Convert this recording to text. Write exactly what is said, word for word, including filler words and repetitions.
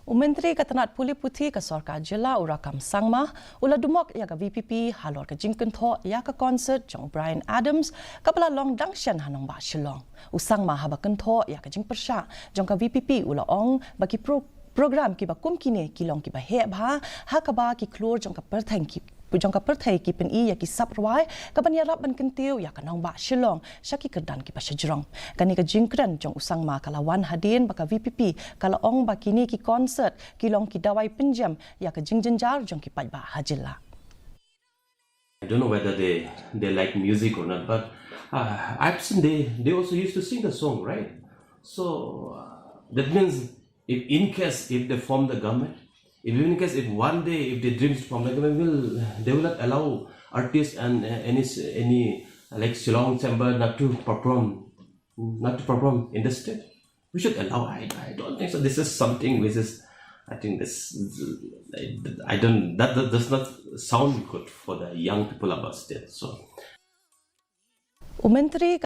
U Myntri ka tnat pule puthi ka sorkar jylla u Rakkam Sangma u la dumok ïa ka VPP halor ka jingkynthoh ïa ka concert jong u Bryan Adams kaba la long dang shen ha nongbah Shillong. U Sangma haba kynthoh ïa ka jingpyrshah jong ka VPP u la ong ba ki pro- program kiba kum kine ki long kiba heh bha ha kaba ki khlur jong ka pyrthei ki jong ka pyrthei ki pyni ïa ki sap rwai kaban ïarap ban kyntiew ïa ka nongbah Shillong sha ki kyrdan kiba shajrong. Kane ka jingkren jong u Sangma ka la wan hadien ba ka VPP ka la ong ba kine ki concert ki long ki dawai pynjem ïa ka jingjynjar jong ki paidbah ha jylla. I don't know whether they they like music or not, but uh, I've seen they they also used to sing the song, right? So uh, that means if in case if they form the government, if in case if one day if they dreams form the government, will they will not allow artists and uh, any any like Shillong Chamber not to perform, not to perform in the state? We should allow. I, I don't think so. This is something which is, I think this, I, I don't, that, that does not sound good for the young people of our state. So. U Myntri